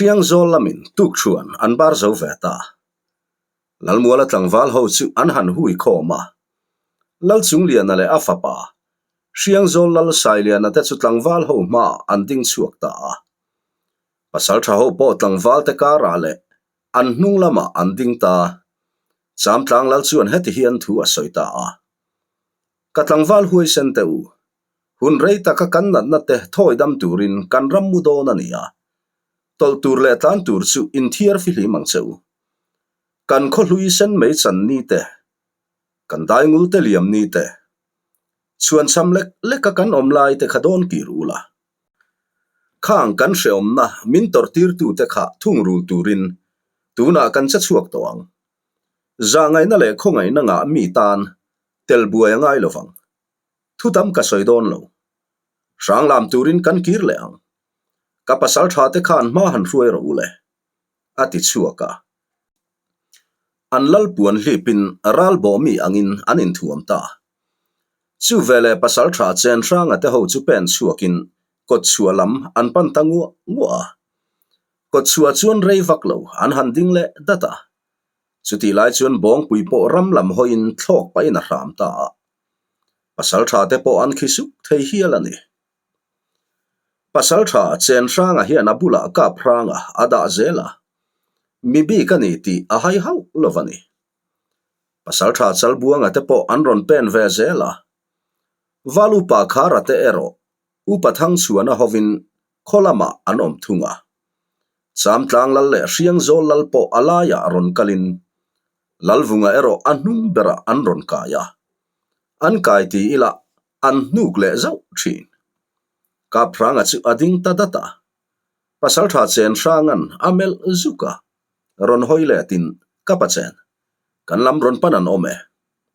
Hriangzawl lamin tukṭhuan an bar zo ve ta. Lalmuala tlangval ho chu an han hui khawm a. Lalchungliana leh a fapa, Hriangzawl Lal Sailiana te chu tlangval ho hmaah an ding chhuak ta a. Pasalṭha ho pawh tlangval te karah leh an hnung lamah an ding ta. Chamtlang Lal chuan heti hian thu a sawi ta a. Ka tlangval huaisen teh u, Hun rei taka kan natna te thawi dam turin kan ram mu dawn a ni a, tawlh tur leh tlan tur chu inthiar fihlim ang che u. Kan khaw hlui sen mai chan ni te, kan daingul te liam ni te, chhuanchham lek leka kan awm lai te kha dawn kir u la. Khang kan hreawmna min tawrh tirtu te kha thungrul turin tunah kan che chhuak tawh ang. Zahngaihna leh khawngaihna ngah mi tan tel buai a ngai lovang. Thu tam ka sawi dawn lo. Hrang lam turin kan kir leh ang. Ka pasal tha te khan hma han hruai rawh u le, a ti chhuak a. An lal puan hlipin ral bawhmi angin an inthuam ta. Chu veleh pasal tha chen hranga te ho chu pen chhuakin kawtchhuah lam an pan ta nguah nguah a. Kawtchhuah chuan rei vak lo an han ding leh dat a. Chutih lai chuan bawngpui pawh ram lam hawiin thlawk pahin a hram ta a. Pasal tha te pawh an khi suk thei hial a ni. Pasal tha chen hranga hian a bulah kap hranga a dah zel a, mi bik a ni tih a hai hauh lo a ni. Pasal tha Chalbuanga te pawh an rawn pen ve zel a, Val upa Khara te erawh Upa Thangchhuana hovin khaw lamah an awm thung a. Chamtlang lal leh Hriangzawl lal pawh a laiah rawn kalin Lalvunga erawh a hnung berah an rawn kai a. An kai ti ila an hnuk leh zauh thin. Kaphranga chu a ding ta dat a. Pasaltha chen hrangan a melh zuk a, rawn hawi letin ka pa chen, kan lam rawn pan an awm e,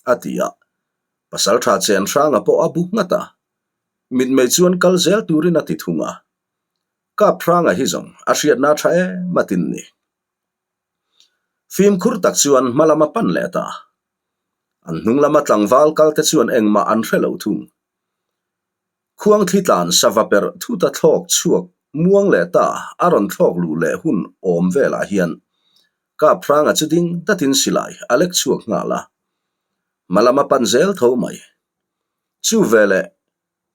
a ti a. Pasaltha chen hranga pawh a bu nghat a. Mitmei chuan kal zel turin a ti thung a. Kaphranga hi zawng a hriatna tha em a tin ni. Fimkhur tak chuan hma lam a pan leh ta. An hnung lama tlangval kal te chuan engmah an hre lo thung. Khuang thli tlan sava perh thuta thlawk chhuak muang leh ta a rawn thlawk luh leh hun awm velah hian Kaphranga chu ding datin silai a lek chhuak nghal a. Hma lam a pan zel tho mai. Chu veleh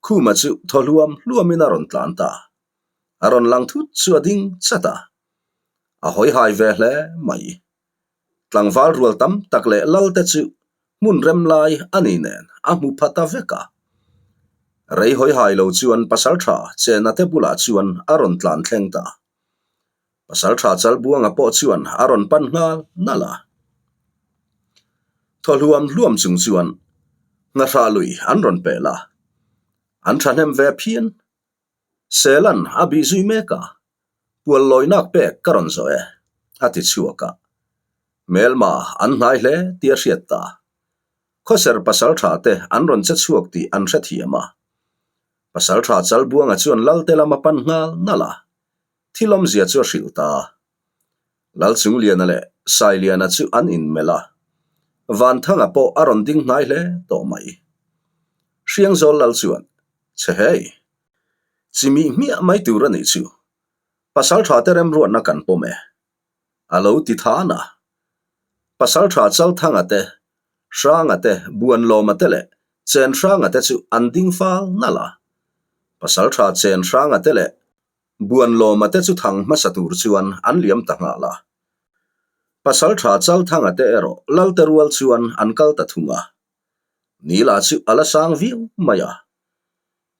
Khuma chu thaw hluam hluamin a rawn tlan ta. A rawn lang thut chu a ding chat a. A hawi hai ve hle mai. Tlangval rual tam tak leh lal te chu hmun rem lai a ni nen a hmu pha ta vek a. Rei hawi hai lo chuan Pasaltha Chena te bulah chuan a rawn tlan thleng ta. Pasaltha Chalbuanga pawh chuan a rawn pan nghal nalh a. Thaw hluam hluam chung chuan Nghahrah lui an rawn pel a. An thahnem ve phian. Selan a bih zui mek a, Pual lawinak pek ka rawn zawh e, a ti chhuak a. Hmelma an hnai hle tih a hriat ta. Khawser pasaltha te an rawn che chhuak tih an hrethiam a. Pasaltha Chalbuanga chuan Lalte lam a pan nghal nalh a, thil awmzia chu a hrilh ta. Lalchungliana leh Sailiana chu an inmelh a, Vanthanga pawh a rawn ding hnai hle tawh mai. Hriangzawl Lal chuan, Che hei, chi mih hmiah mai tur a nih chu, pasal tha te remruatna kan pawm e, a lo ti than a. Pasal tha Chalthanga te, Hranga te, Buanlawma te leh Chenhranga te chu an ding fal nalh a. Pasal tha Chenhranga te leh Buanlawma te chu thang hmasa tur chuan an liam ta nghal a. Pasal tha Chalthanga te erawh Lalte rual chuan an kal ta thung a. Nila chu a la sang viau mai a,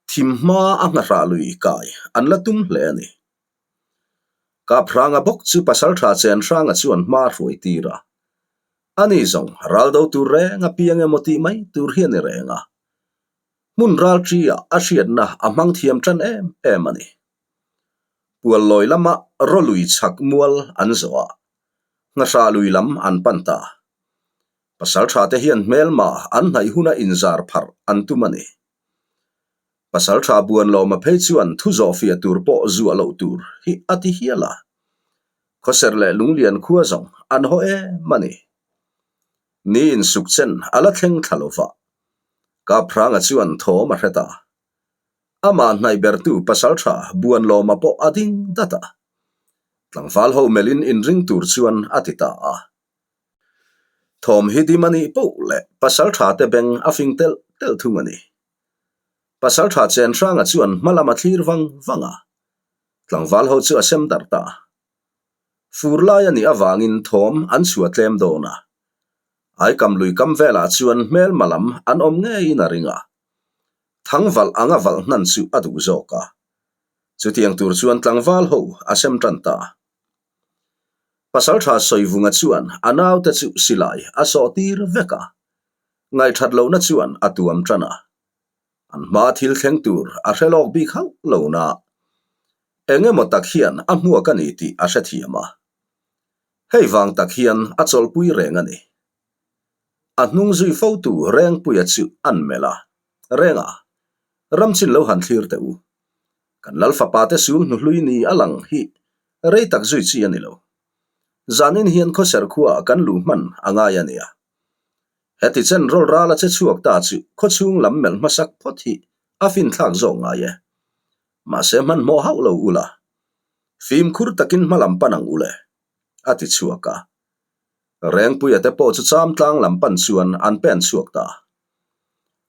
thim hma a nghahrah lui kai an la tum hle a ni. Kaphranga bawk chu Pasaltha Chenhranga chuan hma a hruai tir a, ani zawng ral do tur reng a piang emaw tih mai tur hi a ni reng a, hmun ral ṭi ah a hriatna a hmang thiam ṭan em em a ni. Puallawi lama rawlui chhak mual an zawh a, nghahrah lui lam an pan ta. Pasal tha te hian hmelma an hnaih huna inzar pharh an tum a ni. Pasal tha Buanlawma phei chuan thu zawhfiah tur pawh zuah loh tur hi a ti hial a. Khawser leh Lunglian khua zawng an haw em a ni. Ni insuk chen a la thleng thla lo va. Kaphranga chuan thawm a hre ta. Amah hnaih bertu Pasal tha Buanlawma pawh a ding dat a. Tlangval ho melhin inring tur chuan a ti ta a. Thawm hi dim a nih poh leh pasaltha te beng a fing telh telh thung a ni. Pasaltha Chenhranga chuan hma lam a thlir vang vang a, tlangval ho chu a sem darh ta. Fur lai a nih avangin thawm an chhuah tlem dawn a. Aikam lui kam velah chuan hmelma lam an awm ngeiin a ring a. Thangvalh anga valh hnan chu a duh zawk a. Chutiang tur chuan tlangval ho a sem tan ta. Pasaltha Sawivunga chuan a naute chu silai a sawh tir vek a, ngaihthat lohna chuan a tuam tan a. An hma thil thleng tur a hre lawk bik hauh lo na. Eng emaw tak hian a hmuak a ni tih a hrethiam a. Hei vang tak hian a chawlhpui reng a ni. A hnung zui fotu Rengpuia chu an melh a, Renga, ramchin lo han thlir teh u. Kan lal fapa te sul hnuhlui ni a lang hi rei tak zui chi a ni lo. Zanin hian khawser khuaah kan luh hman a ngai a nia. Heti chen rawl ral a che chhuak ta chu khawchhung lam melh hmasak phawt hi a finthlak zawk ngai e. Mahse hmanhmawh hauh lo ula, fimkhur takin hma lam pan ang ule, a ti chhuak a. Rengpuia te pawh chu Chamtlang lam pan chuan an pen chhuak ta.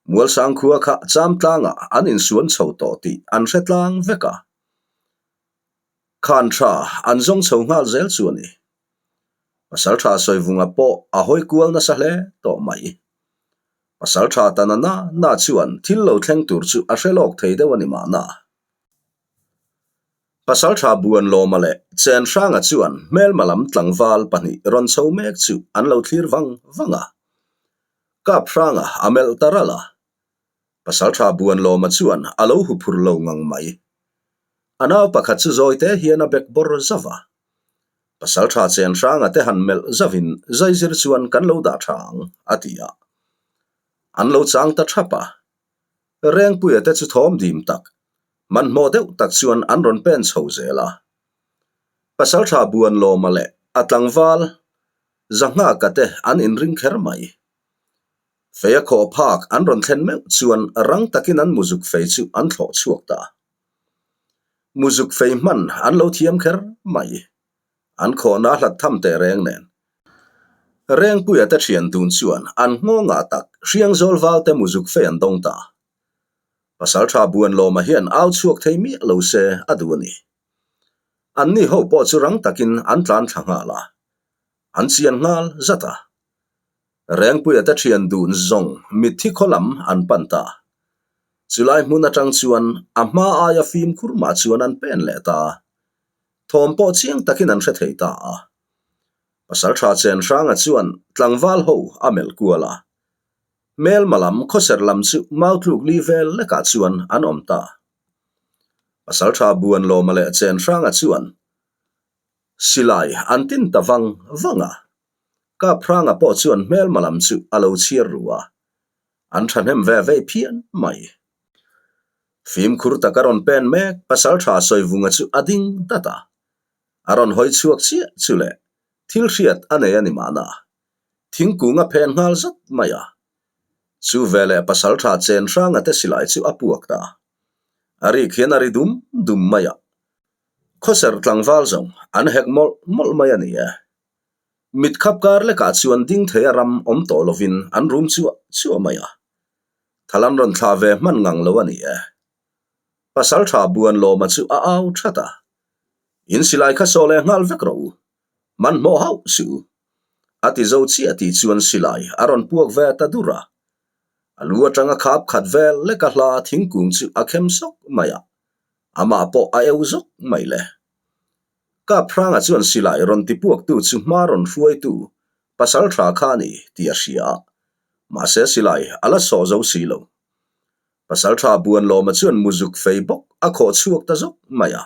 Mualsang khua kha Chamtlangah an insuan chho tawh tih an hre tlang vek a. Khan tha an zawng chho nghal zel chu a ni. Pasaltha Sawivunga pawh a hawi kual nasa hle tawh mai. Pasaltha tana na na chuan thil lo thleng tur chu a hre lawk thei deuh a ni mahna. Pasaltha Buanlawma leh Chenhranga chuan hmelma lam tlangval pahnih rawn chho mek chu an lo thlir vang vang a. Kaphranga a melh ta ral a. Pasaltha Buanlawma chuan a lo hu phur lo ngang mai. A nau pakhat chu zawite hian a bek bawr zauh a. Pasaltha Chenhranga te han melh zauhin zaizir chuan kan lo dah tha ang, a ti a. An lo chang ta thap a. Rengpuia te chu thawm dim tak, hmanhmawh deuh tak chuan an rawn pen chho zel a. Pasaltha Buanlawma leh a tlangval Zahnghaka te an inring kher mai. Fei a khawh phak an rawn thlen meuh chuan rang takin an muzuk fei chu an thlawh chhuak ta. Muzuk fei hman an lo thiam kher mai. An khawhna hlat tham teh reng nen. Rengpuia te thian dun chuan an nghawngah tak Hriangzawl valte muzuk fei an dawng ta. Pasaltha Buanlawma hian au chhuak thei miah lo se a duh a ni. Anni ho pawh chu rang takin an tlan thla nghal a, an chian nghal zat a. Rengpuia te thian dun zawng mitthi khaw lam an pan ta. Chulai hmun atang chuan a hma aia fimkhur mah chuan an pen leh ta. Thawm pawh chiang takin an hre thei ta a. Pasaltha Chenhranga chuan tlangval ho a melh kual a. Hmelma lam khawser lam chu mautluk li vel lekah chuan an awm ta. Pasaltha Buanlawma leh Chenhranga chuan silai an tin ta vang vang a. Kaphranga pawh chuan hmelma lam chu a lo chhiar ru a, an thahnem ve vei phian mai. Fimkhur taka rawn pen mek Pasaltha Sawivunga chu a ding dat a, a rawn hawi chhuak chiah chu le thil hriat a nei a ni mahna, thingkung a phen nghal zat mai a. Chu veleh Pasaltha Chenhranga te silai chu a puak ta. A rik hian a ri dum dum mai a, khawser tlangval zawng an hek mawlh mawlh mai a ni e. Mit khap kar lekah chuan ding thei a ram awm tawh lovin an rum chuah chuah mai a. Thal an rawn thlah ve hman ngang lo a ni e. Pasaltha Buanlawma chu a au that a. In silai kha saw leh nghal vek rawh u. Hmanhmawh hauh suh u. A ti zo chiah tih chuan silai a rawn puak ve ta dur a. A lu atanga khap khat vel leka hla thingkung chu a khem sawk mai a. Amah pawh a eu zawk mai le. Kaphranga chuan silai rawn ti puaktu chu hma rawn hruaitu pasal tha kha a ni tih a hria a, mahse silai a la sawh zo si lo. Pasal tha Buanlawma chuan muzuk fei bawk a khawh chhuak ta zawk mai a,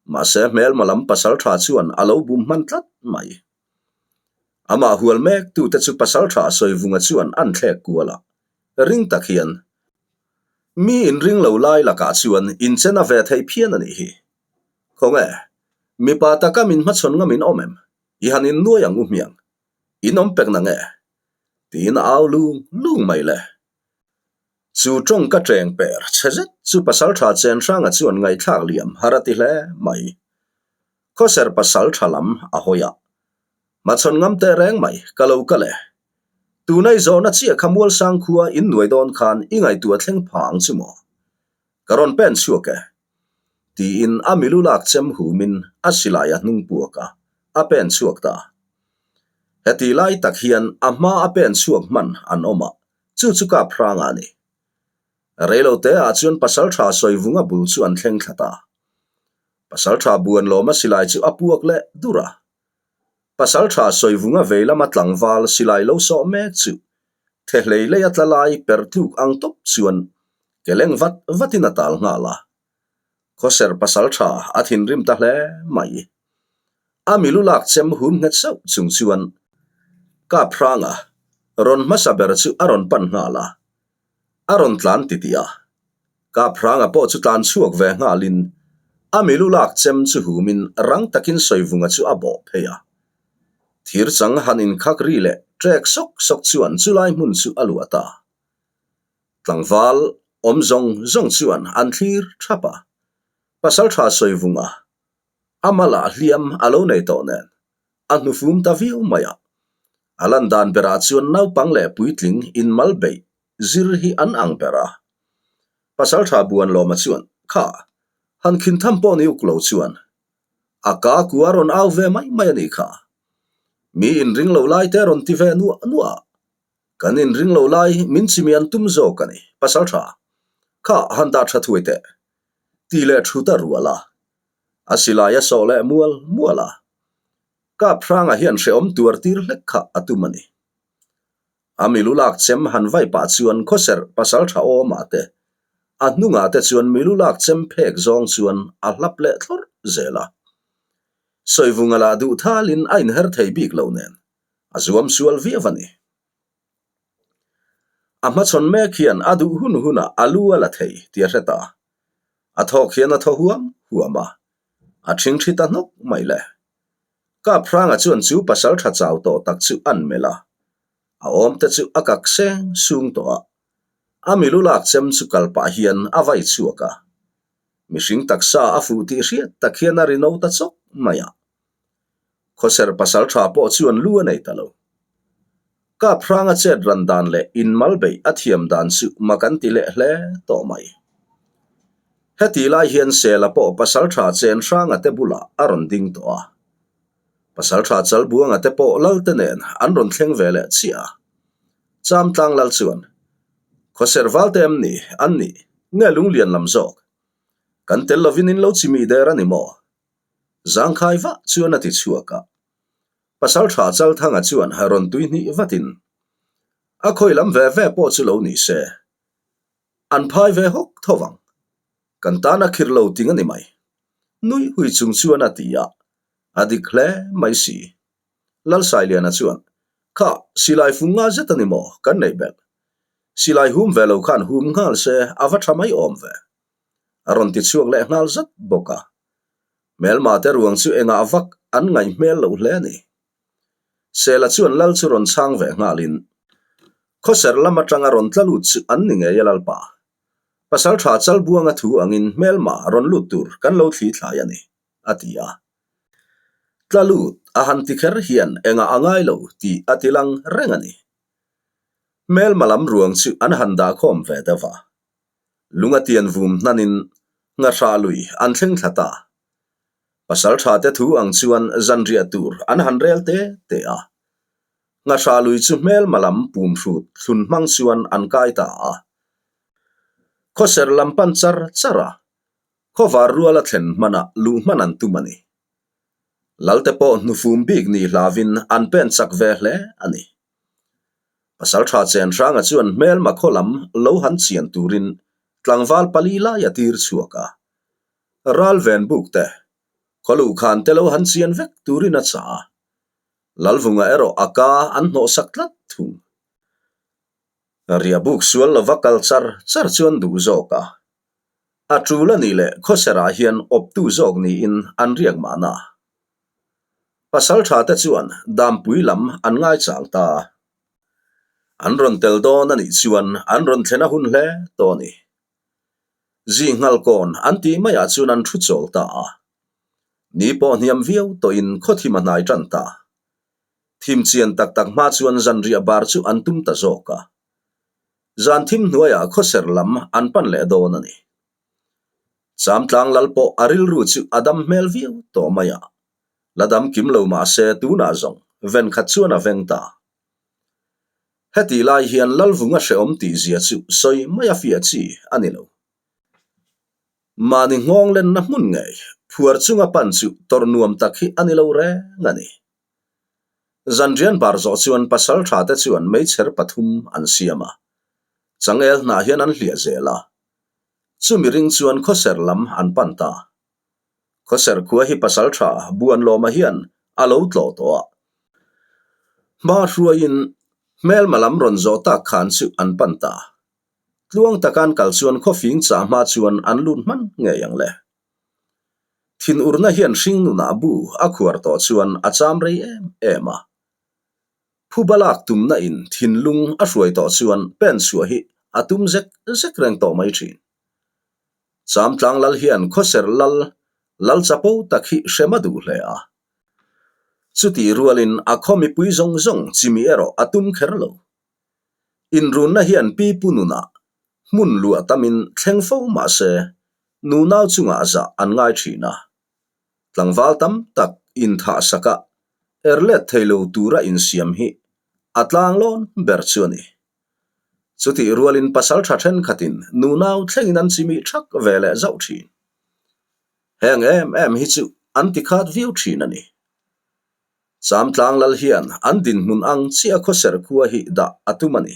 mahse hmelma lam pasal tha chuan a lo bum hman tlat mai. Amah hual mek tute chu pasal tha Sawivunga chuan an thlek kual a, ring tak hian mi inring lo lai lakah chuan inchen a ve thei phian a nih hi. Khawnge, mipa taka min hmachhawn ngam in awm em? I han innuai ang u hmiang. In awm pek nang e? Tiin a au lung lung mai le. Chu tawng ka cheng per chhe zet chu Pasaltha Chenhranga chuan ngaihthlak liam har a ti hle mai. Khawser pasal tha lam a hawi a. Hmachhawn ngam teh reng mai, ka lo kal e. Tuna i zawhna chiah kha Mualsang khua in nuai dawn khan i ngaihtuah thleng pha ang chu maw? Ka rawn pen chhuak e. Tiin a milu lak chem humin a silai a hnung puak a, a pen chhuak ta. Heti lai tak hian a hma a pen chhuak hman an awm a, chu chu kap hrang a ni. Reilote ah chuan Pasaltha Sawivunga bul chu an thleng thla ta. Pasaltha Buanlawma silai chu a puak leh dur a. Pasaltha Sawivunga vei lama tlangval silai lo sawh mek chu thehlei lei a tla lai per tluk ang tawp chuan ke leng vat vatin a tal nghal a. Khawser Pasaltha a thinrim ta hle mai. A milu lak chem hum nghet sauh chung chuan Kap hranga rawn hmasa ber chu a rawn pan nghal a. A rawn tlan titih a, Kap hranga pawh chu tlan chhuak ve nghalin a milu lak chem chu humin rang takin Sawivunga chu a bawh phei a. Thir chang han inkhak ri leh trek sawk sawk chuan chulai hmun chu a luah ta. Tlangval awm zawng zawng chuan an thlir thap a, Pasaltha Sawivunga a malah hliam a lo nei tawh nen a hnufum ta viau mai a. A lan dan berah chuan naupang leh puitling inmal beih zir hi an ang ber a. Pasaltha Buanlawma chuan, Kha, han khin tham pawh ni uk lo chuan a ka ku a rawn au ve mai mai a nih kha. Mi inring lo lai te rawn ti ve nuah nuah a. Kan inring lo lai min chimi an tum zawk a ni, Pasaltha. Kha, han dah tha thuai teh. Ti leh thut a rual a. A silai a sawh leh mual mual a. Kap hrangah hian hrehawm tuar tir hlek kha a tum a ni. A milu lak chem han vai pah chuan khawserh pasal tha awmah te, a hnungah te chuan milu lak chem phek zawng chuan a hlap leh thlawrh zel a. Sawivunga lah duh thalin a inher thei bik lo nen, a zuam sual viau a ni. A hmachhawn mek hian a duh hun hunah a lu a la thei tih a hre ta. A thawk hian a thaw huam huam a, a ṭhingṭhi ta hnawk mai le. Kap hranga chuan chu pasal ṭha chau tawh tak chu an melh a, a awm te chu a kak seng sung tawh a. A milu lak chem chu kal pah hian a vai chhuak a. Mihring taksa a fuh tih hriat tak hian a ri no ta chawk mai a. Khawser pasal tha pawh chuan lu a nei ta lo. Kap hranga chet ran dan leh inmal beih a thiam dan chu mak an ti leh hle tawh mai. Heti lai hian Sela pawh pasal tha chen hranga te bulah a rawn ding tawh a. Pasal tha Chalbuanga te pawh Lalte nen an rawn thleng ve leh chiah a. Chamtlang Lal chuan, Khawser valte em ni an nih nge lunglian lam zawk? Kan tel lovin in lo chimih der a ni maw? Zangkhai vah chuan a ti chhuak a. Pasaltha Chalthanga chuan rawn tui hnih vatin a khawi lam ve ve pawh chu lo ni se, an phai ve hawk tho vang. Kan tan a khir lo ting a ni mai. Nui hui chung chuan a ti a, a dik hle mai si. Lalsailiana chuan, Kha, silai fung nga zet a ni maw kan neih belh? Silai hum ve lo khan hum nghal se a va tha mai awm ve. A rawn ti chhuak leh nghal zat bawk a. Hmelma te ruang chu engah vak an ngaih hmel loh hle a ni. Sela chuan lal chu rawn chhang ve nghalin, Khawser lam atanga rawn tla lut chu an ni ngei a lalpa. Pasaltha Chalbuanga thu angin hmelma rawn lut tur kan lo thli thlai a ni, a ti a. Tla lut a han ti kher hian engah a ngai lo tih a ti lang reng a ni. Hmelma lam ruang chu an han dahkhawm ve deuh a. Lunga tian vum hnanin ngahra lui an thleng thla ta. Pasal tha te thu ang chuan zanriah tur an han rel te te a. Ngahra lui chu hmelma lam pum hrut thlun hmang chuan an kai ta a. Khawser lam pan char char a, khawvar ruala thlen hmanah luh hman an tum a ni. Lalte pawh hnufum bik nih hlavin an pen chak ve hle a ni. Pasalṭha Chenhranga chuan hmelma khaw lam lo han chian turin tlangval pali lai a tir chhuak a. Ral ven buk te, khaw luhkhan te lo han chian vek turin a chah a. Lalvunga erawh a ka an hnawhsak tlat thung. Ria buk sual lova kal char char chuan duh zawk a. A ṭul a nih leh khawserah hian awptu zawk niin an riak mahna. Pasalṭha te chuan Dampui lam an ngaichang ta. An rawn tel dawn a nih chuan an rawn thlen a hun hle tawh a ni. Zinghal kawn an tih maiah chuan an thu chawl ta a. Ni pawh hniam viau tawhin khaw thim a hnai tan ta. Thim chian tak tak hma chuan zanriah bar chu an tum ta zawk a. Zan thim hnuaiah khawser lam an pan leh dawn a ni. Chamtlang lal pawh a rilru chu a dam hmel viau tawh mai a. La dam kim lo mah se tunah zawng ven khat chuan a veng ta. Hetih lai hian Lalvunga hrehawm tih zia chu sawi mai a fiah chi a ni lo. Mahni nghawng lenna hmun ngei phuar chunga pan chu tawrh nuam tak hi a ni lo reng a ni. Zanrian bar zawh chuan pasal tha te chuan meichher pathum an siam a, changel hnah hian an hliah zel a. Chumi ring chuan khawser lam an pan ta. Khawser khua hi pasal tha Buanlawma hian a lo tlawh tawh a. Hma hruaiin hmelma lam rawn zawh tak khan chu an pan ta. Tluang taka an kal chuan khawfing chah hma chuan an lut hman ngei ang le. Thinurna hian hringnunah bu a khuar tawh chuan a cham rei em em a. Phuba lak tumna in thinlung a hruai tawh chuan pen chhuah hi a tum zek zek reng tawh mai thin. Chamtlang lal hian khawser lal lal chapo tak hi hrem a duh hle a. Chutih rualin a khaw mipui zawng zawng chimi erawh a tum kher lo. Inrunna hian pi pu nunah hmun luah tamin thleng fo mah se, nunau chungah zah an ngai thin a. Tlangval tam tak inthah saka er let thei lo tura insiam hi a tlanglawn ber chu a ni. Chutih rualin pasal tha thenkhatin nunau thlengin an chimih thak ve leh zauh thin. Heng em em hi chu an tikhat viau thin a ni. Chamtlang lal hian an dinhmun ang chiah khawser khua hi dah a tum a ni.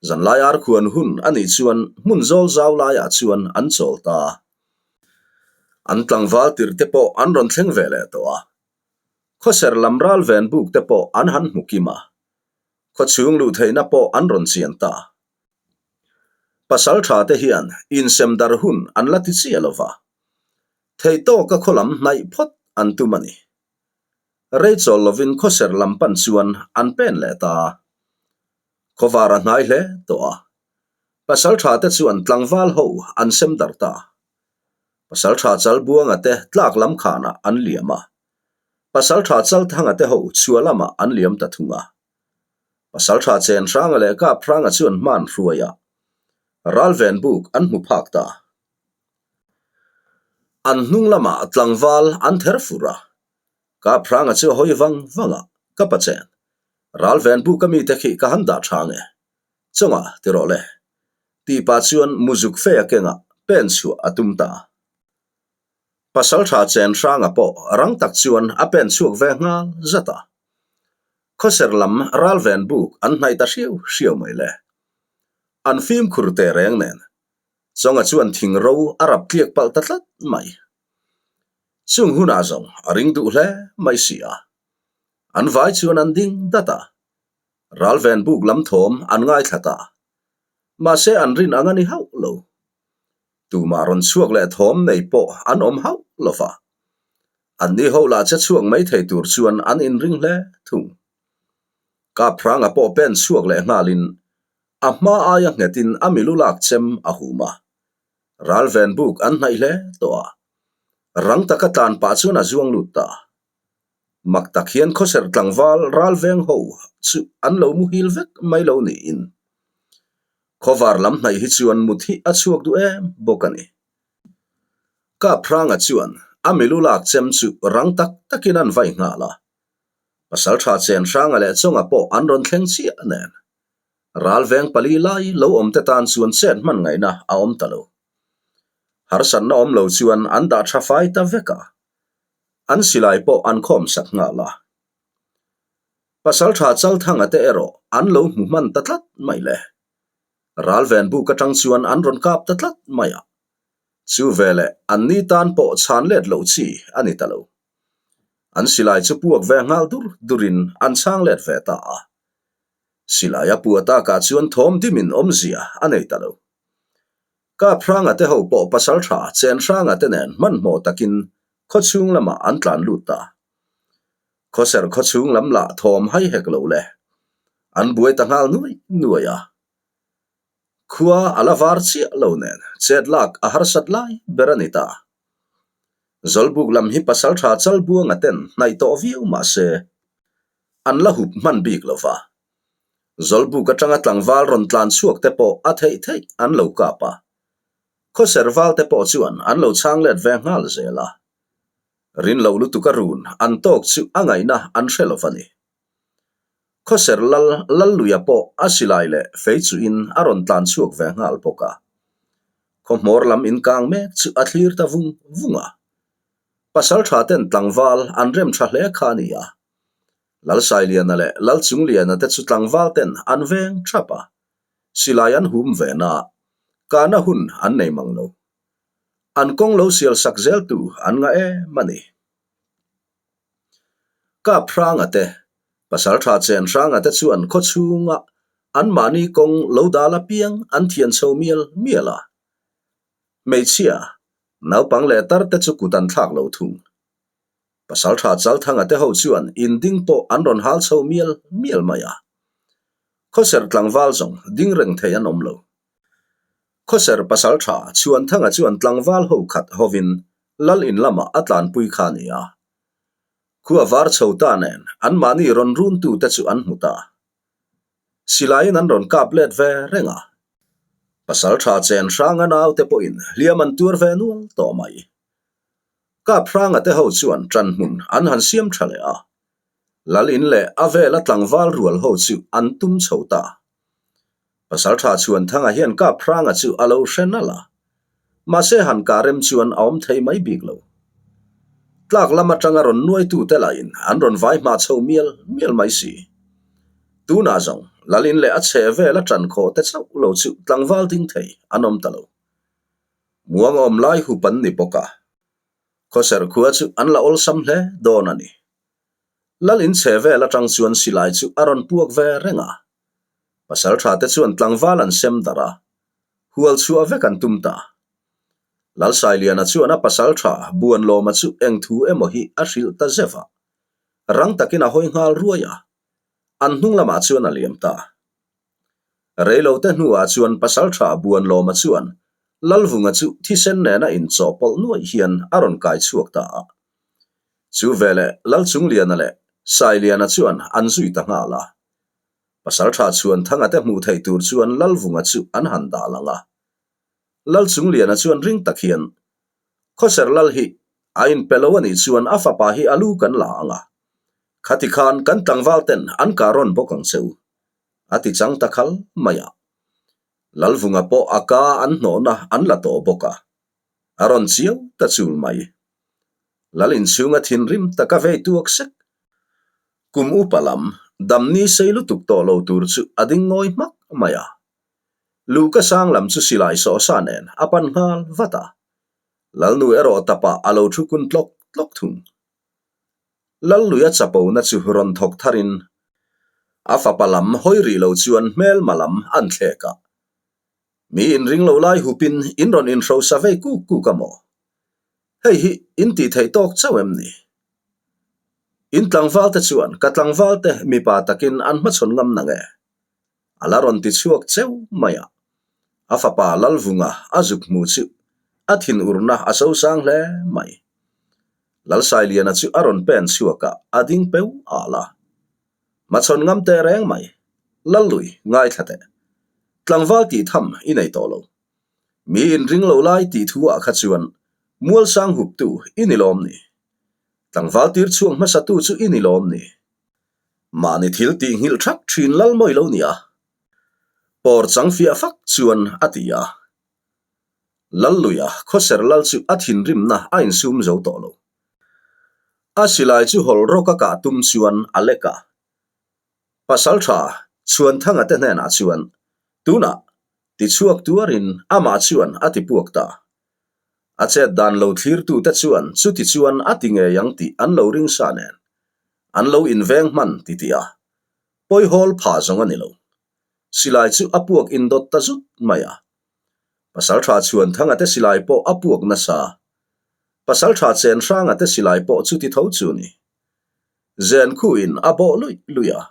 Zanlai ar khuan hun a nih chuan hmun zawl zau laiah chuan an chawl ta. An tlangval tirh te pawh an rawn thleng ve leh tawh a. Khawser lam ral ven buk te pawh an han hmu kim a. Khawchhung luh theihna pawh an rawn chian ta. Pasal tha te hian insem dar hun an la ti chiah lo va. Theihtawka khaw lam hnaih phawt an tum a ni. Rei chawl lovin khawser lam pan chuan an pen leh ta. Khawvar a hnai hle tawh a. Pasal tha te chuan tlangval ho an sem darh ta. Pasal tha Chalbuanga te tlak lam khanah an liam a. Pasal tha Chalthanga te ho chhuah lamah an liam ta thung a. Pasal tha Chenhranga leh Kaphranga chuan hman hruai a. Ralven buk an hmu phak ta. An hnung lamah tlangval an ther fur a, Kaphranga chu a hawi vang vang a, Ka pa chen, Ralven buk a mite khi ka han dah tha nge? Chawngah ti rawh le. Tih pah chuan muzuk fe a kengah pen chhuah a tum ta. Pasaltha Chenhranga pawh rang tak chuan a pen chhuak ve nghal zat a. Khawser lam Ralven buk an hnaih ta hriau hriau mai le. An fimkhur teh reng nen Chawnga chuan thing ro a rap tliak palh ta tlat mai. Chung hunah zawng a ring duh hle mai si a. An vai chuan an ding dat a. Ralven buk lam thawm an ngaithla ta. Mahse an rin ang a ni hauh lo. Tumah rawn chhuak leh thawm nei pawh an awm hauh lo va. Anni ho lah che chhuak mai thei tur chuan an inring hle thung. Kaphranga pawh pen chhuak leh nghalin A hma aia nghetin a milu lak chem a hum a. Ralven buk an hnaih hle tawh a. Rang taka tlan pah chuan a zuang lut ta. Mak tak hian khawser tlangval ralveng ho chu an lo muhil vek mai lo niin. Khawvar lam hnaih hi chuan mut hi a chhuak duh em bawk a ni. Kaphranga chuan a milu lak chem chu rang tak takin an vai nghal a. Pasaltha Chenhranga leh Chawnga pawh an rawn thleng chiah nen. Ralveng pali lai lo awm te tan chuan chet hman ngaihna a awm ta lo. Harsatna awm lo chuan an dah tha fai ta vek a, an silai pawh an khawm sak nghal a. Pasaltha Chalthanga te erawh an lo hmu hman ta tlat mai le. Ralven buk atang chuan an rawn kap ta tlat mai a. Chu veleh an ni tan pawh chhan let loh chi a ni ta lo. An silai chu puak ve nghal dur durin an chhang let ve ta a. Silai a pua takah chuan thawm dimin awmzia a nei ta lo. Kaphranga te ho pawh pasal tha Chenhranga te nen hmanhmawh takin khawchhung lamah an tlan lut ta. Khawser khawchhung lam lah thawm hai hek lo le. An buai ta nghal nuai nuai a. Khua a la var chiah lo nen chet lak a harsat lai ber a ni ta. Zawlbuk lam hi pasaltha Chalbuanga ten hnaih tawh viau mah se, an la hup hman bik lo va. Zawlbuk atanga tlangval rawn tlan chhuak te pawh a theih theih an lo kap a. Khawser val te pawh chuan an lo chhang let ve nghal zel a. Rin lo lutuk a run an tawk chu a ngaihna an hre lo va ni. Khawser lal Lalluia pawh a silai leh fei chuhin a rawn tlan chhuak ve nghal bawk a. Khawhmawr lam inkang mek chu a thlir ta vung vung a. Pasal tha ten tlangval an rem tha hle kha a ni a. Lalsailiana leh Lalchungliana te chu tlangval ten an veng thap a. Silai an hum ve na, kahna hun an nei mang lo. An kawng lo sial sak zel tu an ngah em a ni. Kap hranga te, pasal tha chen hranga te chuan khaw chhunga anmahni kawng lo dal apiang an thian chho mial mial a. Hmeichhia, naupang leh tar te chu kut an thlak lo thung. Pasal tha Chalthanga te ho chuan inding pawh an rawn hal chho mial mial mai a. Khawser tlangval zawng ding reng thei an awm lo. Khawser pasal tha Chhuanthanga chuan tlangval ho khat hovin Lal in lamah a tlanpui kha a ni a. Khua var chho ta nen anmahni rawn runtute chu an hmu ta. Silaiin an rawn kap let ve reng a. Pasal tha chen hranga naute pawhin hliam an tuar ve nual tawh mai. Kap hranga te ho chuan ṭan hmun an han siam ṭha leh a. Lal in leh a vela tlangval rual ho chu an tum chho ta. Pasalṭha Chhuanthanga hian Kaphranga chu a lo hre nalh a, mahse han kah rem chuan a awm thei mai bik lo. Tlak lam aṭanga rawn nuaitute lahin an rawn vai hma chho mial mial mai si. Tunah zawng Lalin leh a chhe vel a ṭan khawh te chauh lo chu tlangval ding thei an awm ta lo. Muang awm lai hup an ni bawk a, khawser khua chu an la awlsam hle dawn a ni. Lalin chhe vel aṭang chuan silai chu a rawn puak ve reng a, Pasalṭha te chuan tlangval an sem darh a, hual chhuah vek an tum ta. Lalsailiana chuan a pasalṭha Buanlawma chu eng thu emaw hi a hrilh ta zeuh a, rang takin a hawi nghal ruai a, an hnung lamah chuan a liam ta. Reilote hnuah chuan pasalṭha Buanlawma chuan Lalvunga chu thisen nena inchawhpawlh nuaih hian a rawn kai chhuak ta a. Chu veleh Lalchungliana leh Sailiana chuan an zui ta nghal a. Pasalṭha chuan Thangate hmuh theih tur chuan Lalvunga chu an han dah lang a. Lalchungliana chuan ring tak hian, Khawser Lal hi a inpe lo a nih chuan a fapa hi a lu kan la ang a. Khati khan kan tlangval ten an kah rawn bawk ang che u, a ti chang ta khal mai a. Lalvunga pawh a ka an hnawhna an la tawh bawk a, a rawn chiau ta chul mai. Lal inchhunga thinrim taka vei tuak sek. Kum upa lam, damni sei lutuk tawh lo tur chu a ding ngawi hmak mai a. Luhka sang lam chu silai sawhsa nen a pan nghal vat a. Lalnu erawh tapah a lo thu kun tlawk tlawk thung. Lalluia chapona chu rawn thawk tharin a fapa lam hawi rih lo chuan hmelma lam an thlek a. Mi inring lo lai hupin in rawn inhrosa vei kuk kuk a maw? Hei hi in tih theih tawk chauh em ni? In tlangval te chuan ka tlangval te mipa takin an hmachhawn ngam na nge? A la rawn ti chhuak cheu mai a. A fapa Lalvunga a zuk hmu chu a thinurna a sosang hle mai. Lalsailiana chu a rawn pen chhuak a, a ding peu al a. Hmachhawn ngam teh reng mai. Lallui, ngaithla teh. Tlangval tih tham i nei tawh lo. Mi inring lo lai tih thu ah kha chuan Mualsang huptu i ni lawm ni? Tlangval tir chhuak hmasatu chu i ni lawm ni? Mahni thil tih nghilh thak thin lal mawi lo nia. Pawr chang fiah fak chuan a ti a. Lalluia khawser lal chu a thinrimna a insum zo tawh lo. A silai chu hawl rawk a kah tum chuan a lek a. Pasaltha Chhuanthanga te hnenah chuan tunah Tichhuak tuarin amah chuan a ti puak ta. A chet dan lo thlirtute chuan chuti chuan a ti ngei ang tih an lo ring sa nen, an lo inveng hman ti tih a pawihawl phah zawng a ni lo. Silai chu a puak indawt ta zut mai a. Pasaltha Chhuanthanga te silai pawh a puak nasa. Pasaltha Chenhranga te silai pawh chuti tho chu ni. Zen khuin a bawh luih luih a.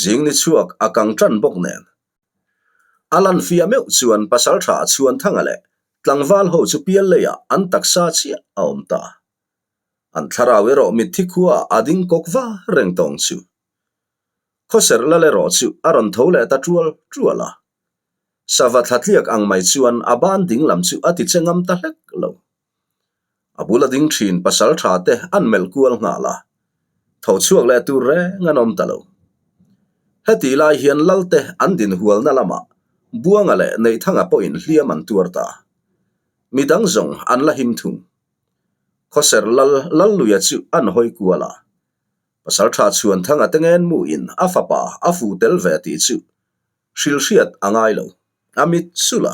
Zing ni chhuak a kang tan bawk nen. A lan fiah meuh chuan Pasaltha Chhuanthanga leh Tlangval ho chu pial leiah an taksa chiah a awm ta. An thlarau erawh mitthi khuaah a ding kawk va reng tawng chu. Khawserh lal erawh chu a rawn tho leh ta tual tual a. Sava thla tliak ang mai chuan a ban ding lam chu a ti che ngam ta hlek lo. A bula ding thin pasal tha te an melh kual nghal a, tho chhuak leh tur reng an awm ta lo. Hetih lai hian Lalte an din hualna lamah Buanga leh Neihthanga pawhin hliam an tuar ta. Midang zawng an la him thung. Khawser Lal Lalluia chu an hawi kual a. Pasal tha Chhuanthanga te ngen muin a fapa a fu tel ve tih chu hrilhriat a ngai lo. A mit sulh a.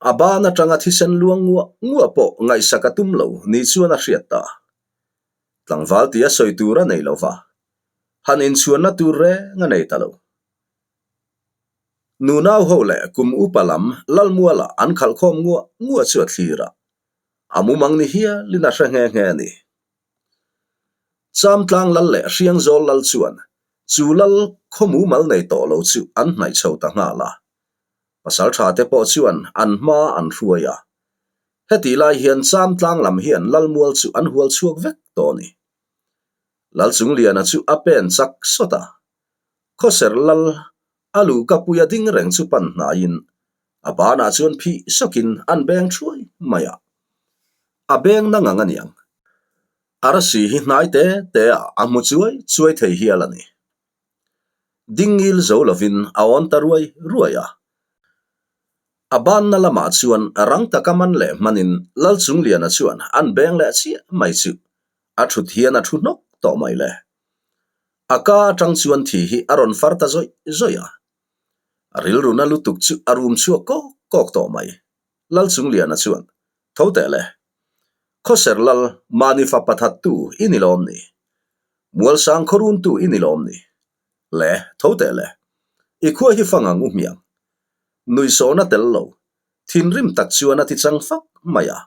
A ban atanga thisen luang nguah nguah pawh ngaihsak a tum lo ni chuan a hriat ta. Tlangval tia sawi tur a nei lo va, han inchhuanna tur reng a nei ta lo. Nunau ho leh kum upa lam Lalmuala an khalh khawm nguah nguah chu a thlir a, a mumang ni hialin a hre nghe nghe a ni. Chamtlang lal leh Hriangzawl lal chuan chu lal khaw mumal nei tawh lo chu an hnaih chho ta nghal a. Pasal tha te pawh chuan an hma an hruai a. Hetih lai hian Chamtlang lam hian Lalmual chu an hual chhuak vek tawh a ni. Lalchungliana chu a pen chak sawt a. Khawser lal a luhkapuia ding reng chu pan hnaiin a banah chuan phih sawkin an beng thuai mai a. A beng na ngang aniang. Arsi hi hnai te te ah a hmu chuai chuai thei hial a ni. Ding ngil zo lovin a awn ta ruai ruai a. A banna lamah chuan rang taka man leh hmanin Lalchungliana chuan an beng leh chiah mai chu a thut hian a thu hnawk tawh mai le. A ka atang chuan thi hi a rawn far ta zawih zawih a. A rilruna lutuk chu a rum chhuak kawk kawk tawh mai. Lalchungliana chuan, Tho teh le. Khawser lal, mahni fapa thattu i ni lawm ni? Mualsang khawruntu i ni lawm ni? Le, tho teh le. I khua hi fang ang u hmiang. Nuihsawhna tel lo, thinrim tak chuan a ti chang fak mai a.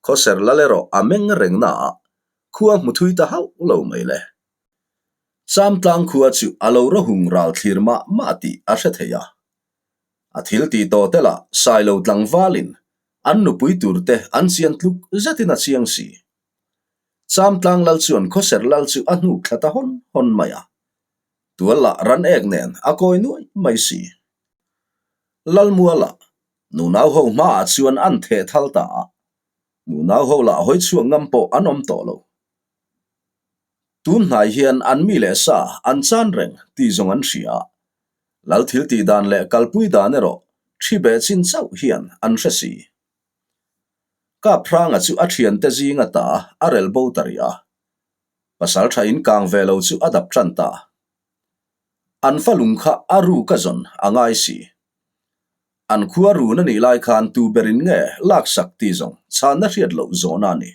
Khawser lal erawh a meng reng naah khua hmu thui ta hauh lo mai le. Chamtlang khua chu a lo rawhung ral thlir mah mah tih a hre thei a. A thil tih tawh te lah Sailo tlangvalin an nupui tur te an chian tluk zetin a chiang si. Chamtlang lal chuan Khawser lal chu a hnuk thla ta hawn hawn mai a. Tual lah ran ek nen a kawi nuai mai si. Lalmuala nunau ho hmaah chuan an theh thal ta a. Nunau ho lah hawi chhuak ngam pawh an awm tawh lo. Tun hnai hian an mi leh sa an chan reng tih zawng an hria. Lal thil tih dan leh kalpui dan erawh thi beh chin chauh hian an hre si. Kaphranga chu a thiante zinga ta a rel bo ta rih a. Pasal tha in kang ve lo chu a dap tan ta. An fa lung kha a ru ka zawn a ngai si. An khua run a nih lai khan tu berin nge laksak tih zawng chhanna hriat loh zawhna a ni.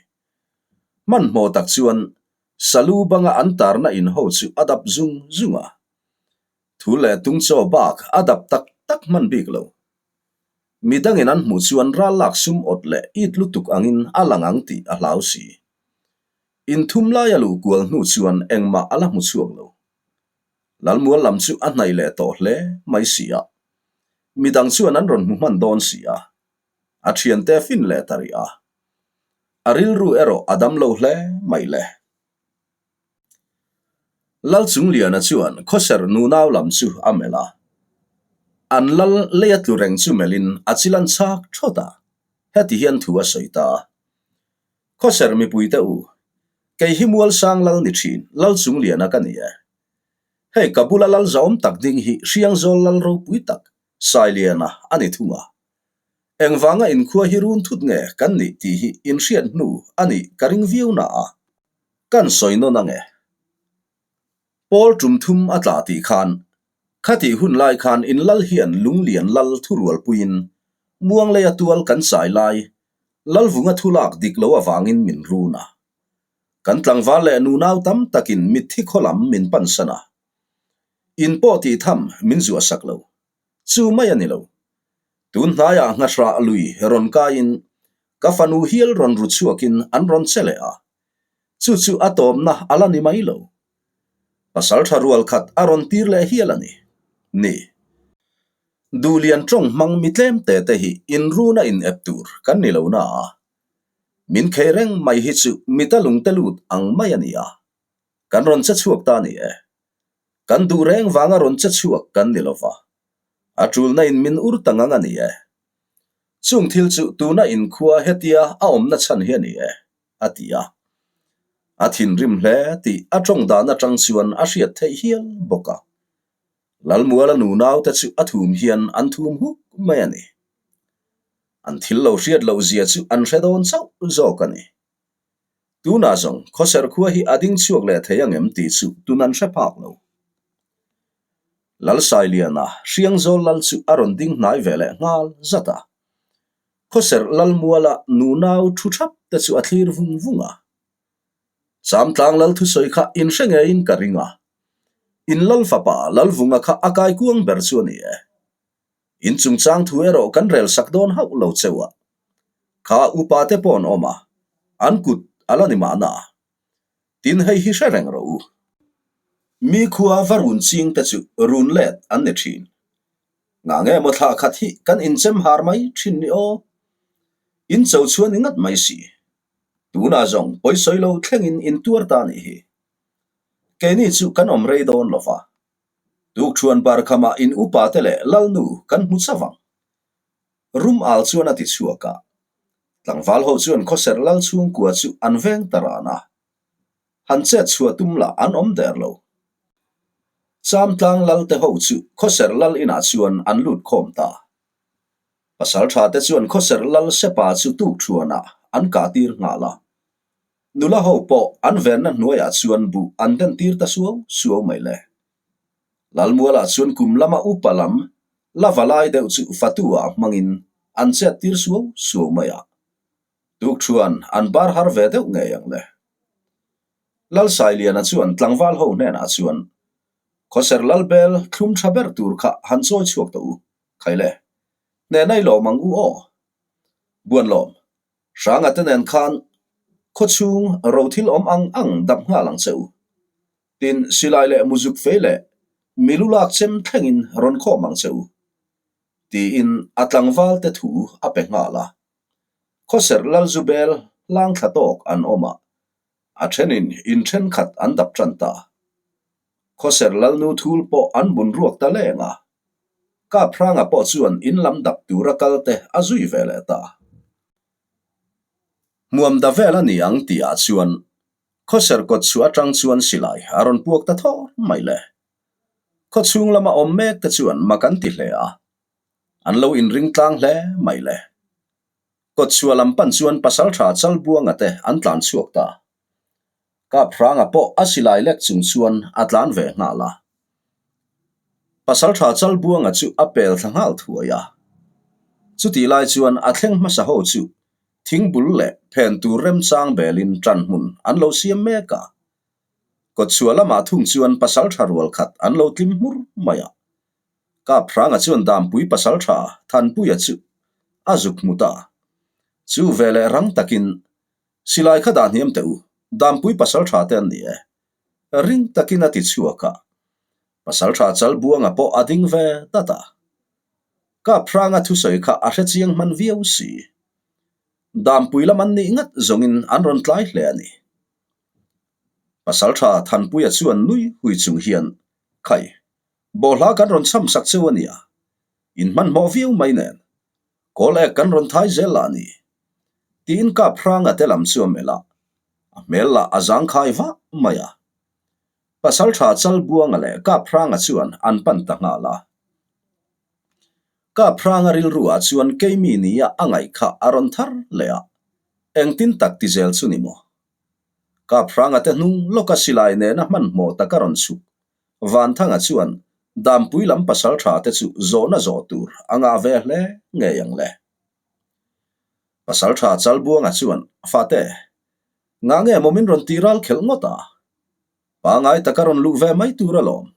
Hmanhmawh tak chuan Salu banga an tarna in ho chu a dap zung zung a. Thu leh tung chaw bak a dap tak tak hman bik lo. Midangin an hmuh chuan ral lak sum awt leh it lutuk angin a lang ang tih a hlau si. Inthum lai a luh kual hnu chuan engmah a la hmu chhuak lo. Lalmual lam chu a hnaih leh tawh hle mai si a. Midang chuan an rawn hmu hman dawn si a. A thiante a fin leh ta rih a. A rilru erawh a dam lo hle mai le. Lalchungliana chuan khawser nunau lam chu a melh a. An lal lei a tlu reng chu melhin a chil an chhak thawt a. Heti hian thu a sawi ta a. Khawser mipuite u, kei hi Mualsang lal ni thin Lalchungliana ka ni e. Hei ka bula lal zahawm tak ding hi Hriangzawl lal ropui tak Sailiana a ni thung a. Engvanga inkhua hi run thut nge kan nih tih hi inhriat hnu a nih ka ring viau na a. Kan sawi nawn ange. Paul tum thum a tla tih khan, khatih hun lai khan in lal hian lunglian lal thurualpuiin Muangleia tual kan chai lai Lalvunga thu lak dik lo avangin min run a. Kan tlangval leh nunau tam takin mitthi khaw lam min pansan a. In pawh tih tham min zuah sak lo. Chu mai a ni lo. Tun hnaiah nghahrah lui rawn kaiin ka fanu hial rawn ru chhuakin an rawn che leh a. Chu chu a tawpna a la ni mai lo. Pasal tha rual khat a rawn tir leh hial a ni. Ni. Duhlian tawng hmang mi tlem te te hi inruna in ep tur kan ni lo na a, min khei reng mai hi chu mita lungte lut ang mai a ni a, kan rawn che chhuak ta ni e. Kan duh reng vanga rawn che chhuak kan ni lo va, a tulna in min ur ta ngang a ni e. Chung thil chu tuna inkhua hetia a awmna chhan hi a ni e, a ti a. A thinrim hle tih a tawng dan atang chuan a hriat theih hial bawk a. Lalmuala nunaute chu a thum hian an thum huk mai a ni. An thil lo hriat loh zia chu an hre dawn chauh zawk a ni. Tunah zawng khawser khua hi a ding chhuak leh thei angem tih chu tun an hre phak lo. Lalsailiana Hriangzawl lal chu a rawn ding hnai ve leh nghal zat a. Khawser Lalmuala nunau thu thap te chu a thlir vung vung a. Chamtlang lal thusawi kha in hre ngeiin ka ring a. In lal fapa Lalvunga kha a kai kuang ber chu a ni e. In chungchang thu erawh kan rel sak dawn hauh lo cheu a. Kha upa te pawh an awm a, an kut a la ni mahna. Tin hei hi hre reng rawh u. Mi khua va run ching te chu run let an ni thin. Ngah nge maw thla khat hi kan inchem har mai thin ni aw. In cho chuan i ngat mai si. Tunah zawng pawisawi lo thlengin in tuar ta nih hi. Keini chu kan awm rei dawn lo va. Tukṭhuan barkhamah in upa te leh Lalnu kan hmu chauh ang. Rum al chuan a ti chhuak a. Tlangval ho chuan khawser lal chhungkua chu an veng ta ran a. Han chet chhuah tum lah an awm der lo. Chamtlang lal te ho chu khawser lal inah chuan an lut khawm ta. Pasal tha te chuan khawser lal sepa chu tukṭhuanah an kah tir nghal a. Nula ho pawh an venna hnuaiah chuan buh an den tir ta suau suau mai le. Lalmualah chuan kum lama upa lam la va lai deuh chu fatu ah hmangin an chet tir suau suau mai a. Tukṭhuan an bar har ve deuh ngei ang le. Lalsailiana chuan tlangval ho hnenah chuan, Khawser Lalbel thlum tha ber tur kha han chawi chhuak tawh u, Khaile, hnehna i lawm ang u aw. Buanlawm, Hranga te nen khan khawchhung ro thil awm ang ang dap nghal ang che u. Tin, silai leh muzuk fei leh milu lak chem thlengin rawn khawm ang che u. Tiin a tlangval te thu a pe nghal a. Khawserh Lalzubel hlang thla tawk an awm a, a thenin in thenkhat an dap tan ta. Khawserh Lalnu thul pawh an bun ruak ta leng a. Kaphranga pawh chuan in lam dap tura kal te a zui ve leh ta. Hmuam da vel a ni ang tih ah chuan Khawser kawt chhuah atang chuan silai a rawn puak ta thawr mai le. Khawchhung lama awm mek te chuan mak an ti hle a, an lo inring tlang hle mai le. Kawt chhuah lam pan chuan pasaltha Chalbuanga te an tlan chhuak ta. Kaphranga pawh a silai lek chung chuan a tlan ve nghal a. Pasaltha Chalbuanga chu a pel thla nghal thuai a. Chutih lai chuan a thleng hmasa ho chu thingbul leh phen tur remchang belin tan hmun an lo siam mek a. Kawtchhuah lamah thung chuan pasaltha rual khat an lo tlim hmur mai a. Kaphranga chuan Dampui pasaltha Thanpuia chu a zuk hmu ta. Chu veleh rang takin Silai kha dah hniam teh u, Dampui pasaltha te an ni e. Ring takin a ti chhuak a. Pasaltha Chalbuanga pawh a ding ve dat a. Kaphranga thusawi kha a hre chiang hman viau si. Dampui lam an nih ngat zawngin an rawn tlai hle a ni. Pasaltha Thanpuia chuan nui hui chung hian, Khai, bawhhla kan rawn cham sak cheu a nia. In hmanhmawh viau mai nen. Kawl ek kan rawn thai zel lah a ni. Tiin Kaphranga te lam chu a melh a, a hmel lah a zangkhai vah mai a. Pasaltha Chalbuanga leh Kaphranga chuan an pan ta nghal a. Kaphranga rilruah chuan keimi nia a ngaih kha a rawn thar leh a, engtin tak ti zel chu ni maw? Kaphranga te hnung lawka silai nena hmanhmawh taka rawn chhuk Vanthanga chuan Dampui lam pasaltha te chu zawhna zawh tur a ngah ve hle ngei ang le. Pasaltha Chalbuanga chuan, Fate, ngah nge maw min rawn ti ral khelh ngawt a? Pangai taka rawn luh ve mai tur alawm.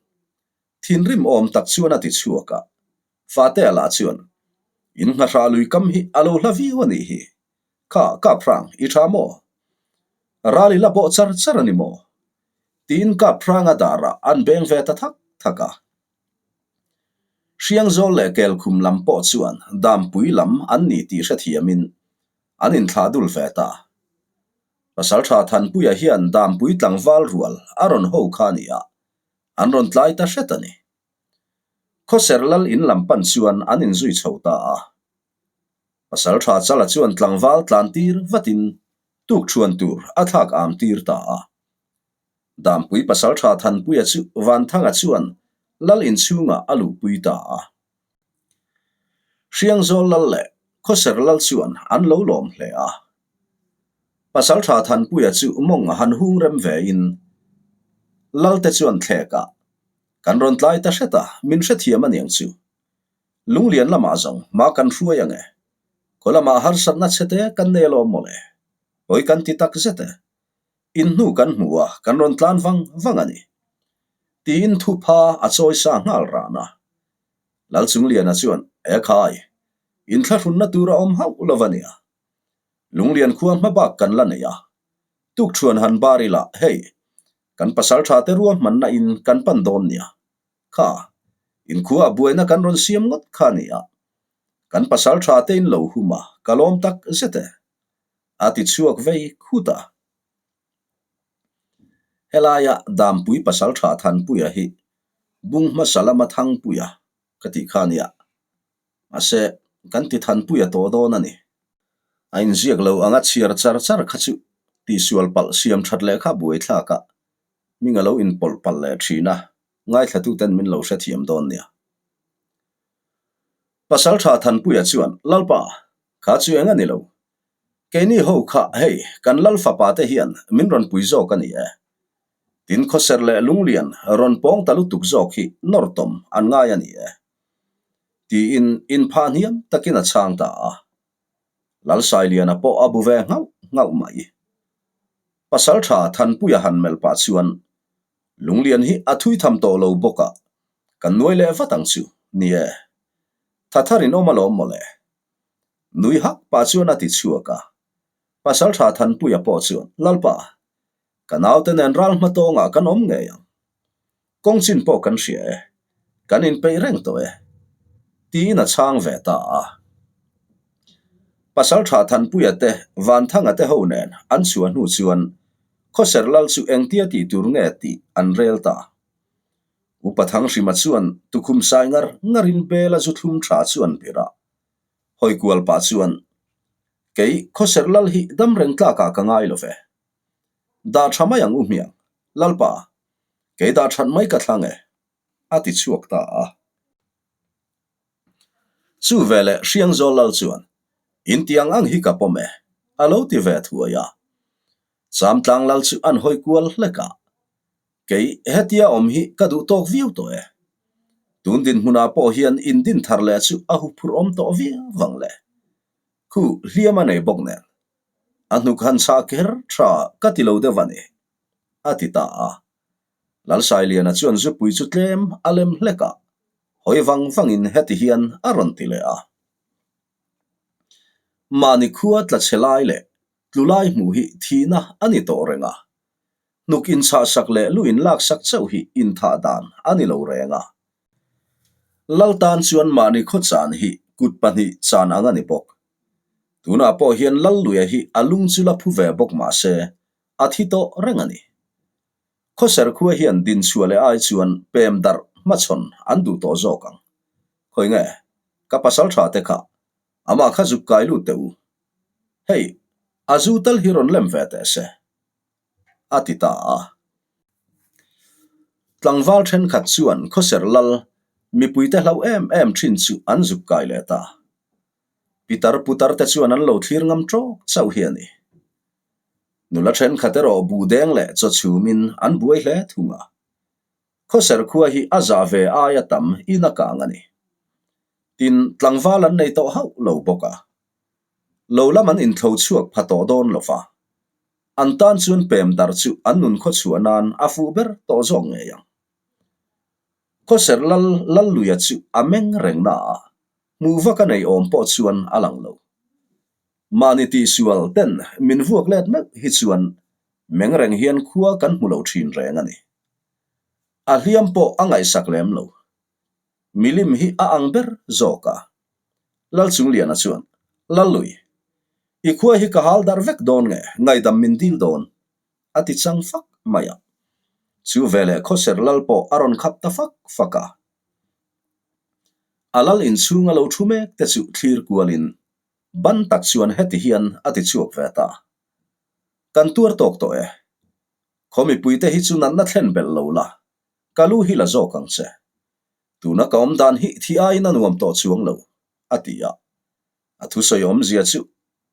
Thinrim awm tak chuan a ti chhuak a. Fatea lah chuan, In nghahrah lui kam hi a lo hla viau a nih hi. Kha, Kaphrang, i tha maw? Ral i la bawh char char a ni maw? Tiin Kaphranga darah an beng ve ta thak thak a. Hriangzawl leh Kelkhum lam pawh chuan Dampui lam an ni tih hrethiamin an inthlah dul ve ta. Pasalṭha Thanpuia hian Dampui tlangval rual a rawn ho kha a ni a, an rawn tlai ta hret a ni. Khawser lal in lam pan chuan an inzui chho ta a. Pasalṭha Chala chuan tlangval tlan tir vatin tukṭhuan tur a thlak am tir ta a. Dampui Pasalṭha Thanpuia chu Vanthanga chuan lal inchhungah a luhpui ta a. Hriangzawl lal leh Khawser lal chuan an lo lawm hle a. Pasalṭha Thanpuia chu mawng a han hung rem vein Lalte chuan thlekah, Kan rawn tlai ta hret a, min hrethiam aniang chu. Lunglian lamah zawng hma kan hruai ange. Khaw lamah harsatna chhete kan nei alawm mawle. Hawi kan ti tak zet e. In hnu kan hmu a, kan rawn tlan vang vang a ni. Tiin thupha a chawi sa nghal ran a. Lalchungliana chuan, E khai, inthlahrunna tur a awm hauh lo va nia. Lunglian khua hma bak kan la nei a. Tukṭhuan han bar ila, hei, kan pasalṭha te ruahmanna in kan pan dawn nia. Kha, inkhua a buaina kan rawn siam ngawt kha a nia. Kan pasalṭha te in lo hum a, ka lawm tak zet e. A ti chhuak vei khut a. Helaia Dampui pasalṭha Thanpuia hi bung hmasa lama Thangpuia ka tih kha a nia. Mahse, kan ti Thanpuia tawh dawn a ni. A inziak lo anga chhiar char char kha chu tihsual palh siam that leh kha buaithlak a, hming a lo inpawlh palh leh thin a, ngaithlatuten min lo hrethiam dawn nia. Pasalṭha Thanpuia chuan, Lalpa, kha chu eng a ni lo. Keini ho kha hei kan lal fapa te hian min rawn pui zawk a ni e. Tin khawser leh lunglian rawn pawng ta lutuk zawk hi nawr tawm an ngai a ni e. Tiin inphah hniam takin a chhang ta a. Lalsailiana pawh a bu ve nghauh nghauh mai. Pasalṭha Thanpuia han melh pah chuan Lunglian hi a thui tham tawh lo bawk a, kan nuai leh vat ang chu, ni e. Thathar in awm alawm mawle. Nui hak pah chuan a ti chhuak a. Pasalṭha Thanpuia pawh chuan, Lalpa, ka naute nen ral hma tawngah kan awm ngei ang. Kawng chin pawh kan hria e. Kan inpeih reng tawh e. Tiin a chhang ve ta a. Pasalṭha Thanpuia te Vanthanga te ho nen an chhuah hnu chuan Khawser lal chu engtia tih tur nge tih an rel ta. Upa Thanghrima chuan tukhum sai ngar ngarin bela zu thlum tha chu an birh a. Hawikual pah chuan, Kei Khawser lal hi dam reng tlakah ka ngai lo ve. Dah tha mai ang u hmiang, Lalpa, kei dah that mai ka thlang e, a ti chhuak ta a. Chu veleh Hriangzawl lal chuan, Intiang ang hi ka pawm e, a lo ti ve thuai a. Chamtlang lal chu an hawi kual hlek a, Kei hetia awm hi ka duh tawk viau tawh e. Tun dinhmunah pawh hian indin thar leh chu a huphurh awm tawh viau vang le. Khu hliam a nei bawk nen. A hnuk han chhah kher tha ka ti lo deuh a ni, a ti ta a. Lalsailiana chuan zupui chu tlem a lem hlek a, hawi vang vangin heti hian a rawn ti leh a. Mahni khua tla chhe lai leh tlu lai hmuh hi thihna a ni tawh reng a. Hnuk inchhahsak leh lu inlaksak chauh hi inthah dan a ni lo reng a. Lal tan chuan mahni khaw chan hi kut pahnih chan ang a ni bawk. Tunah pawh hian Lalluia hi a lung chu la phu ve bawk mah se, a thi tawh reng a ni. Khawser khua hian dinchhuah leh ai chuan pem darh hmachhawn an duh tawh zawk ang. Khawi nge, ka pasal tha te kha, amah kha zuk kai lut teh u. Hei, a zu tal hi rawn lem ve teh se. A ti ta a. Tlangval thenkhat chuan khawser lal mipuite hlau em em thin chu an zuk kai leh ta. Pitar putar te chuan an lo thlir ngam tawk chauh hi a ni. Nula thenkhat erawh buh deng leh chaw chhumin an buai hle thung a. Khawser khua hi a zah ve aia tam in a kang a ni. Tin, tlangval an nei tawh hauh lo bawk a. Lo lam an inthlo chhuak pha tawh dawn lo va. An tan chuan pem darh chu an nun khaw chhuah nan a fuh ber tawh zawk ngei ang. Khawser lal Lalluia chu a meng reng na a, hmuh vak a nei awm pawh chuan a lang lo. Mahni tihsual ten min vuak let meuh hi chuan meng reng hian khua kan hmu lo thin reng a ni. A hliam pawh a ngaihsak lem lo. Milim hi a ang ber zawk a. Lalchungliana chuan, Lallui, i khua hi ka hal darh vek dawn nge, ngaidam min dil dawn? a ti chang fak mai a. Chu veleh khawser lal pawh a rawn khap ta fak fak a. A lal inchhunga lo thu mek te chu thlir kualin ban tak chuan heti hian a ti chhuak ve ta. Kan tuar tawk tawh e. Khaw mipuite hi chu natna thlen belh lo la, ka lu hi la zawk ang che. Tuna ka awm dan hi thi aiin a nuam tawh chuang lo, a ti a. A thusawi awmzia chu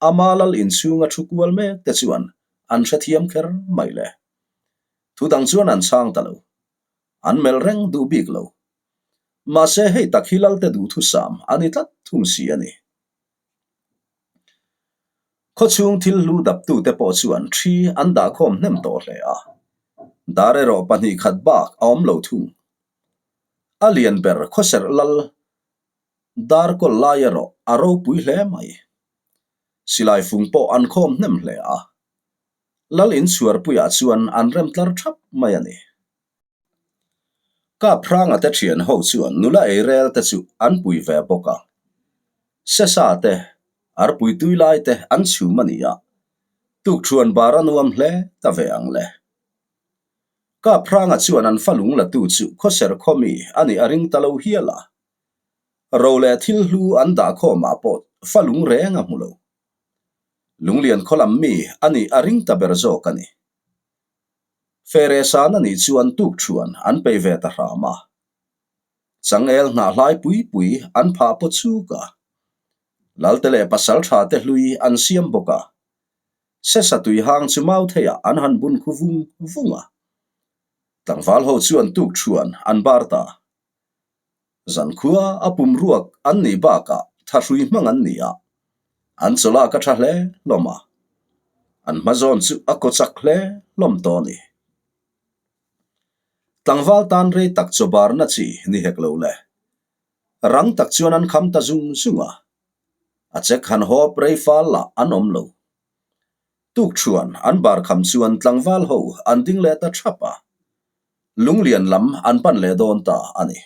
ama lal inchhunga thu kual mek te chuan an hrethiam kher mai le. Thu dang chuan an chhang ta lo. An melh reng duh bik lo. Mahse hei tak hi Lalte duhthusam a ni tlat thung si a ni. Khawchhung thil hlu daptute pawh chuan thi an dahkhawm hnem tawh hle a, dar erawh pahnih khat bak a awm lo thung. A lian ber khawserh lal dar kawl lai erawh a ropui hle mai. Silai fung pawh an khawm hnem hle a, lal inchhuarpuiah chuan an rem tlar thap mai a ni. Kap hranga te thian ho chuan nula ei rel te chu an pui ve bawk a. Sesa te, arpui tui lai te an chhum a ni a, tukthuan bar a nuam hle ta ve ang le. Kap hranga chuan an fa lung la tu chu khawser khaw mi a nih a ring ta lo hial a. Ro leh thil hlu an dah khawmah pawh fa lung reng a hmu lo. Lunglian khaw lam mi a nih a ring ta ber zawk a ni. Fere san a nih chuan tukthuan an peih ve ta hram a. Changel hnah hlai pui pui an phah paw chuk a. Lalte leh pasal tha te hlui an siam bawk a. Sesa tui hang chu mau theiah an han bun khu vung vung a. Tlangval ho chuan tukthuan an bar ta. Zankhua a pum ruak an nih bakah thahrui hmang an ni a, an chawlak a tha hle hlawm a, an hma zawn chu a kaw chak hle hlawm tawh a ni. Tlangval tan rei tak chaw barna chi ni hek lo le. Rang tak chuan an kham ta zung zung a, a chek han hawp rei fal lah an awm lo. Tukṭhuan an bar kham chuan tlangval ho an ding leh ta thap a, Lunglian lam an pan leh dawn ta a ni.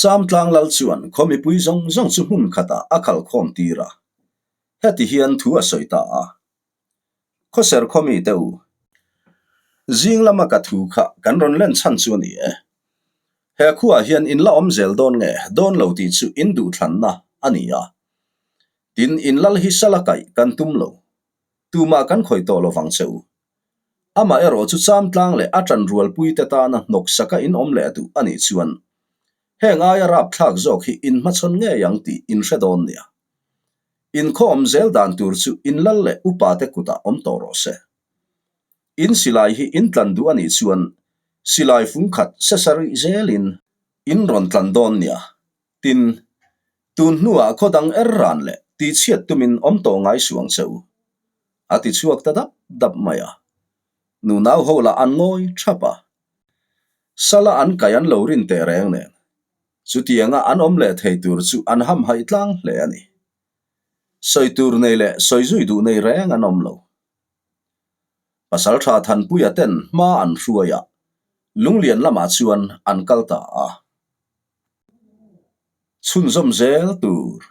Samtlang lal chuan khaw mipui zawng zawng chu hmun khatah a khalh khawm tir a, heti hian thu a sawi ta a, Khawser khaw mite u, zing lama ka thu kha kan rawn len chhan chu a ni e. He khuaah hian in la awm zel dawn nge dawn lo tih chu in duhthlanna a ni a. Tin, in lal hi sala kaih kan tum lo. Tumah kan khawih tawh lovang che u. Amah erawh chu Chamtlang leh a ṭanrualpuite tana hnawksaka in awm leh duh a nih chuan heng aia rapthlak zawk hi in hmachhawn ngei ang tih in hre dawn nia. Inkhawm zel dan tur chu in lal leh upate kutah awm tawh rawh se. In silai hi in tlan duh a nih chuan silai fung khat se sarih zelin in rawn tlan dawn nia. Tin, tun hnuah khaw dang er ran leh tihchhiat tumin awm tawh ngai suh ang che u. A ti chhuak ta dap dap mai a. Nunau ho lah an ngawi thap a. Sala an kai an lo rin teh reng nen. Chutianga an awm leh thei tur chu an hamhaih tlang hle a ni. Sawi tur nei leh sawi zui duh nei reng an awm lo. Pasaltha Thanpuia ten hma an hruai a, Lunglian lamah chuan an kal ta a. Chhunzawm zel tur.